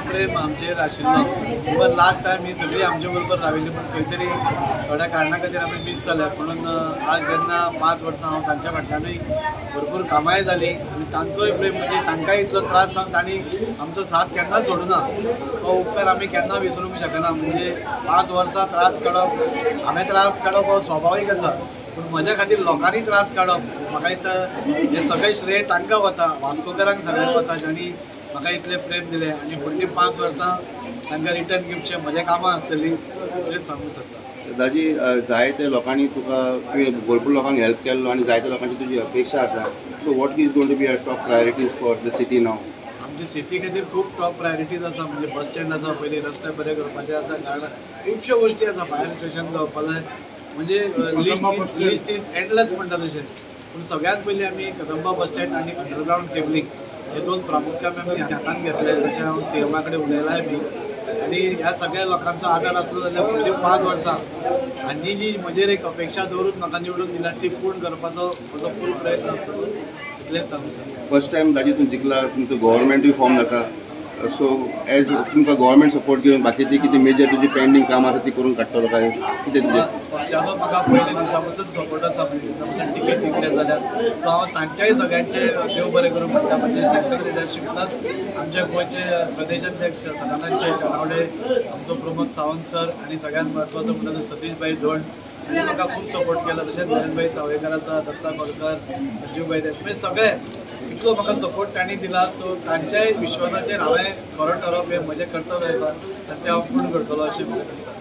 प्रेम आमचेर आशिल्लो. Even last time ही सगळी आमचे बरोबर राविल्ली, पूण खंय तरी थोड्या कारणा खातीर आमी मीस जाले. म्हणून आज जेन्ना 5 वर्सां हांव तांच्या फाटल्यानूय भरपूर कामांय जालीं आनी तांचोय प्रेम, म्हणजे तांकांय इतलो त्रास जावन तांणी आमचो साथ केन्ना सोडूना, तो उपकार आमी केन्ना विसरूंक शकना. म्हणजे 5 वर्सां त्रास काडप, हांवें त्रास काडप हो स्वाभावीक आसा, पूण म्हज्या खातीर लोकांनी त्रास काडप, म्हाका दिसता हे सगळें श्रेय तांकां वता, वास्कोकारांक सगळ्यांक वता, ज्यांनी म्हाका इतलें प्रेम दिलें. आनी फुडलीं 5 वर्सां तांकां रिटर्न गिफ्टचें म्हजें कामां आसतलीं, इतलेंच सांगूंक सोदता. दाजी, जायते लोकांनी तुका, तुवें भरपूर लोकांक हेल्प केल्लो आनी जायते लोकांची तुजी अपेक्षा आसा. So what is going to be a top priorities for the city now? आमच्या सिटी खातीर खूब टॉप प्रायोरिटीज आसा. म्हणजे बस स्टँड आसा, पयलीं रस्ते बरे करपाचे आसा, कारण खुबश्यो गोश्टी आसा. फायर स्टेशन जावपा जाय. म्हणजे list is endless म्हणटा तशें. पूण सगळ्यात पयलीं आमी कदंबा बस स्टँड आनी अंडरग्रावंड केबलिंग हे दोन प्रामुख्यान आमी हातान घेतले. तशें हांव सीएमा कडेन उलयलाय बी. आनी ह्या सगळ्या लोकांचो आदार आसलो जाल्यार फुडलीं 5 वर्सां आनी जी म्हजेर एक अपेक्षा दवरून म्हाका निवडून दिल्या, ती पूर्ण करपाचो म्हजो फूल प्रयत्न आसतलो, इतलेंच सांगूं शकता. फर्स्ट टायम दाजी तूं जिखला, तुमचो गव्हर्मेंटूय फॉर्म जाता. सो एज तुमकां गव्हर्मेंट सपोर्ट घेवन बाकीची कितें मेजर तुजी पेंडींग कामां आसा ती करून काडटलो काय कितें तुजें? पक्षाचो म्हाका पयल्या दिसा पासून सपोर्ट आसा. म्हणजे जेन्ना पासून टिकेट डिक्लेर जाल्या, सो हांव तांच्याय सगळ्यांचे देव बरें करूं म्हणटा. म्हणजे सेंट्रल लिडरशीप प्लस आमचे गोंयचे प्रदेश अध्यक्ष सदानंद शेट तानावडे, आमचो प्रमोद सावंत सर आनी सगळ्यात म्हत्वाचो म्हणटा तो सतीश भाई धोंड हांणी म्हाका खूब सपोर्ट केला. तशेंच नरेंद्रभाई सावयकार आसा, दत्ता खोलकर, संजीव भाई देशमुख, म्हणजे सगळे इतलो म्हाका सपोर्ट तांणी दिला. सो तांच्याय विश्वासाचेर हांवें खरो ठरप हें म्हजें कर्तव्य आसा आनी तें हांव पूर्ण करतलो अशें म्हाका दिसता.